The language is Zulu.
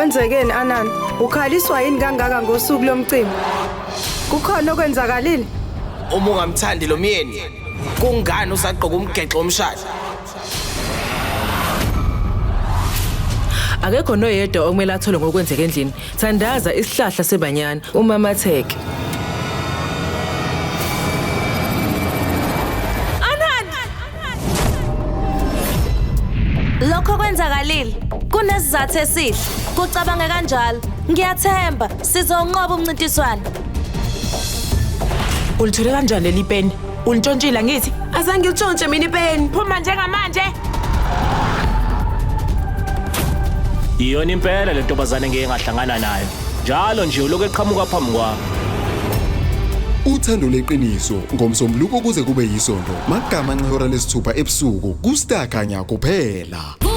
Kwenzekeni Anani? Ukhaliswa yini kangaka ngosuku lomcimbi? Kukhona okwenzakalile? Uma ungamthandi lo myeni, kungani usagqoka umgexo womshado? Akekho noyedwa okumele athole ngokwenzeka endlini. Thandaza isihlahla sebanyana umamatheke. Lokho kwenzakalile. Kunesizathu esihle. Kucabange kanjalo. Ngiyathemba sizonqoba umncintiswano. Ulithole kanjani leli peni? Ulintshontshile angithi? Azange ngilitshontshe mina ipeni. Phuma njengamanje. Iyona impela le ntombazane engeke ngahlangana nayo. Njalo nje ulokhu eqhamuka phambi kwami. Uthando leqiniso ngoMsombuluko kuze kube yisonto magama nxehora lesithupha ebusuku kuStar Khanya kuphela.